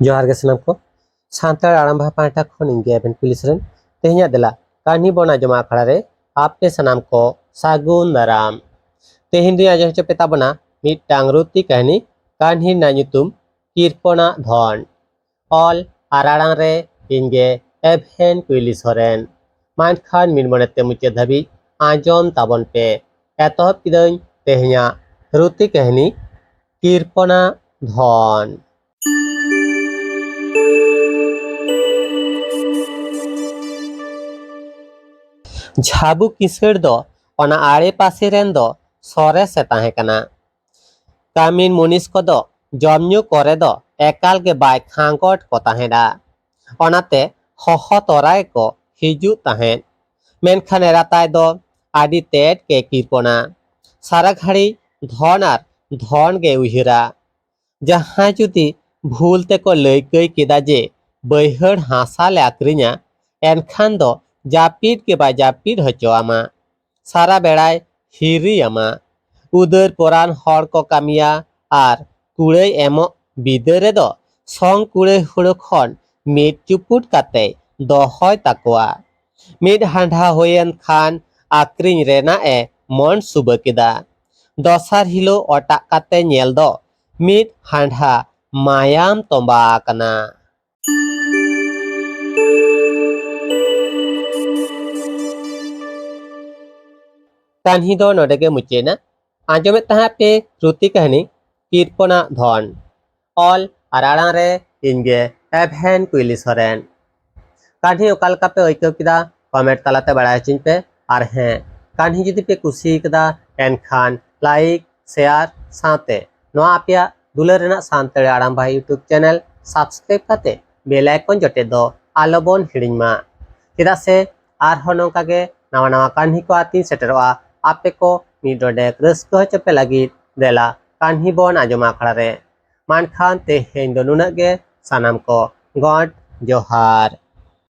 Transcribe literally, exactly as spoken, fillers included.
ᱡᱚᱦᱟᱨ ᱜᱮ ᱥᱟᱱᱟᱢ ᱠᱚ᱾ ᱥᱟᱱᱛᱟᱲ ᱟᱲᱟᱝ ᱵᱟᱦᱟ ᱯᱟᱦᱴᱟ ᱠᱷᱚᱱ ᱤᱧ ᱜᱮ ᱟᱵᱮᱱ ᱠᱩᱞᱤ ᱥᱚᱨᱮᱱ᱾ ᱛᱮᱦᱮᱧᱟᱜ ᱫᱮᱞᱟ ᱠᱟᱹᱦᱱᱤ ᱵᱚᱱ ᱟᱸᱡᱚᱢᱟ ᱟᱠᱷᱲᱟ ᱨᱮ ᱟᱯᱮ ᱥᱟᱱᱟᱢ ᱠᱚ ᱥᱟᱹᱜᱩᱱ ᱫᱟᱨᱟᱢ᱾ ᱛᱮᱦᱮᱧ ᱫᱚᱧ ᱟᱸᱡᱚᱢ ᱦᱚᱪᱚ ᱯᱮ ᱛᱟᱵᱚᱱᱟ ᱢᱤᱫᱴᱟᱝ ᱨᱩᱛᱤ ᱠᱟᱹᱦᱱᱤ᱾ ᱠᱟᱹᱦᱱᱤ ᱨᱮᱱᱟᱜ ᱧᱩᱛᱩᱢ ᱠᱤᱨᱯᱚᱱᱟᱜ ᱫᱷᱚᱱ᱾ ᱚᱞ ᱟᱨ ᱟᱲᱟᱝ ᱨᱮ ᱤᱧ ᱜᱮ ᱮᱵᱷᱮᱱ ᱠᱩᱭᱞᱤ ᱥᱚᱨᱮᱱ᱾ ᱢᱟ ᱮᱱᱠᱷᱟᱱ ᱢᱤᱫ ᱢᱚᱱᱮᱛᱮ ᱢᱩᱪᱟᱹᱫ ᱫᱷᱟᱹᱵᱤᱡ ᱟᱸᱡᱚᱢ ᱛᱟᱵᱚᱱ ᱯᱮ᱾ ᱮᱛᱚᱦᱚᱵ ᱠᱤᱫᱟᱹᱧ ᱛᱮᱦᱮᱧᱟᱜ ᱨᱩᱛᱤ ᱠᱟᱹᱦᱱᱤ ᱠᱤᱨᱯᱚᱱᱟᱜ ᱫᱷᱚᱱ᱾ ᱡᱷᱟᱵᱩ ᱠᱤᱥᱟᱹᱬ ᱫᱚ ᱚᱱᱟ ᱟᱲᱮ ᱯᱟᱥᱮ ᱨᱮᱱ ᱫᱚ ᱥᱚᱨᱮᱥᱮ ᱛᱟᱦᱮᱸ ᱠᱟᱱᱟ᱾ ᱠᱟᱹᱢᱤᱱ ᱢᱩᱱᱤᱥ ᱠᱚᱫᱚ ᱡᱚᱢ ᱧᱩ ᱠᱚᱨᱮ ᱫᱚ ᱮᱠᱟᱞ ᱜᱮ ᱵᱟᱭ ᱠᱷᱟᱸᱜᱚᱴ ᱠᱚ ᱛᱟᱦᱮᱸᱫᱼᱟ᱾ ᱚᱱᱟᱛᱮ ᱦᱚᱦᱚ ᱛᱚᱨᱟ ᱜᱮᱠᱚ ᱦᱤᱡᱩᱜ ᱛᱟᱦᱮᱸᱫ᱾ ᱢᱮᱱᱠᱷᱟᱱ ᱮᱨᱟ ᱛᱟᱭ ᱫᱚ ᱟᱹᱰᱤ ᱛᱮᱫ ᱜᱮ ᱠᱤᱨᱯᱚᱱᱟ᱾ ᱥᱟᱨᱟ ᱜᱷᱟᱹᱲᱤ ᱫᱷᱚᱱ ᱟᱨ ᱫᱷᱚᱱ ᱜᱮ ᱩᱭᱦᱟᱹᱨᱟ᱾ ᱡᱟᱦᱟᱸᱭ ᱡᱩᱫᱤ ᱵᱷᱩᱞ ᱛᱮᱠᱚ ᱞᱟᱹᱭᱠᱟᱹᱭ ᱠᱮᱫᱟ ᱡᱮ ᱵᱟᱹᱭᱦᱟᱹᱲ ᱦᱟᱥᱟ ᱞᱮ ᱟᱹᱠᱷᱨᱤᱧᱟ, ᱮᱱᱠᱷᱟᱱ ᱫᱚ ᱡᱟᱹᱯᱤᱫ ᱜᱮ ᱵᱟᱭ ᱡᱟᱹᱯᱤᱫ ᱦᱚᱪᱚ ᱟᱢᱟ᱾ ᱥᱟᱨᱟ ᱵᱮᱲᱟᱭ ᱦᱤᱨᱤᱭᱟᱢᱟ᱾ ᱩᱫᱟᱹᱨ ᱯᱚᱨᱟᱱ ᱦᱚᱲ ᱠᱚ ᱠᱟᱹᱢᱤᱭᱟ ᱟᱨ ᱠᱩᱲᱟᱹᱭ ᱮᱢᱚᱜ ᱵᱤᱫᱟᱹ ᱨᱮᱫᱚ ᱥᱚᱝ ᱠᱩᱲᱟᱹᱭ ᱦᱩᱲᱩ ᱠᱷᱚᱱ ᱢᱤᱫ ᱪᱩᱯᱩᱫ ᱠᱟᱛᱮᱭ ᱫᱚᱦᱚᱭ ᱛᱟᱠᱚᱣᱟ᱾ ᱢᱤᱫ ᱦᱟᱸᱰᱷᱟ ᱦᱩᱭᱮᱱ ᱠᱷᱟᱱ ᱟᱹᱠᱷᱨᱤᱧ ᱨᱮᱱᱟᱜ ᱮ ᱢᱚᱱ ᱥᱩᱵᱟᱹ ᱠᱮᱫᱟ᱾ ᱫᱚᱥᱟᱨ ᱦᱤᱞᱳᱜ ᱚᱴᱟᱜ ᱠᱟᱛᱮ ᱧᱮᱞ ᱫᱚ ᱢᱤᱫ ᱦᱟᱸᱰᱷᱟ ᱢᱟᱭᱟᱢ ᱛᱚᱸᱵᱟ ᱟᱠᱟᱱᱟ᱾ ᱠᱟᱹᱦᱱᱤ ᱫᱚ ᱱᱚᱰᱮ ᱜᱮ ᱢᱩᱪᱟᱹᱫ ᱮᱱᱟ᱾ ᱟᱸᱡᱚᱢᱮᱫ ᱛᱟᱦᱮᱸᱫ ᱯᱮ ᱨᱩᱛᱤ ᱠᱟᱹᱦᱱᱤ ᱠᱤᱨᱯᱚᱱᱟᱜ ᱫᱷᱚᱱ᱾ ᱚᱞ ᱟᱨ ᱟᱲᱟᱝ ᱨᱮ ᱤᱧ ᱜᱮ ᱮᱵᱷᱮᱱ ᱠᱩᱭᱞᱤ ᱥᱚᱨᱮᱱ᱾ ᱠᱟᱹᱦᱱᱤ ᱚᱠᱟ ᱞᱮᱠᱟ ᱯᱮ ᱟᱹᱭᱠᱟᱹᱣ ᱠᱮᱫᱟ, ᱠᱚᱢᱮᱱᱴ ᱛᱟᱞᱟᱛᱮ ᱵᱟᱲᱟᱭ ᱦᱚᱪᱚᱧ ᱯᱮ᱾ ᱟᱨ ᱦᱮᱸ, ᱠᱟᱹᱦᱱᱤ ᱡᱩᱫᱤ ᱯᱮ ᱠᱩᱥᱤ ᱠᱟᱫᱟ, ᱮᱱᱠᱷᱟᱱ ᱞᱟᱭᱤᱠ, ᱥᱮᱭᱟᱨ ᱥᱟᱶᱛᱮ ᱱᱚᱣᱟ ᱟᱯᱮᱭᱟᱜ ᱫᱩᱞᱟᱹᱲ ᱨᱮᱱᱟᱜ ᱥᱟᱱᱛᱟᱲᱤ ᱟᱲᱟᱝ ᱵᱟᱦᱟ YouTube ᱪᱮᱱᱮᱞ ᱥᱟᱵᱥᱠᱨᱟᱭᱤᱵ ᱠᱟᱛᱮ ᱵᱮᱞ ᱟᱭᱠᱚᱱ ᱡᱚᱴᱮᱫ ᱫᱚ ᱟᱞᱚ ᱵᱚᱱ ᱦᱤᱲᱤᱧ ᱢᱟ᱾ ᱪᱮᱫᱟᱜ ᱥᱮ ᱟᱨᱦᱚᱸ ᱱᱚᱝᱠᱟ ᱜᱮ ᱱᱟᱣᱟ ᱱᱟᱣᱟ ᱠᱟᱹᱦᱱᱤ ᱠᱚ ᱟᱛᱤᱧ ᱥᱮᱴᱮᱨᱚᱜᱼᱟ᱾ ᱟᱯᱮ ᱠᱚ ᱢᱤᱫ ᱰᱚᱸᱰᱮᱠ ᱨᱟᱹᱥᱠᱟᱹ ᱦᱚᱪᱚ ᱯᱮ ᱞᱟᱹᱜᱤᱫ ᱫᱮᱞᱟ ᱠᱟᱹᱦᱱᱤ ᱵᱚᱱ ᱟᱸᱡᱚᱢᱟ ᱟᱠᱷᱲᱟ ᱨᱮ᱾ ᱢᱟ ᱮᱱᱠᱷᱟᱱ ᱛᱮᱦᱮᱧ ᱫᱚ ᱱᱩᱱᱟᱹᱜ ᱜᱮ᱾ ᱥᱟᱱᱟᱢ ᱠᱚ ᱜᱚᱰ ᱡᱚᱦᱟᱨ᱾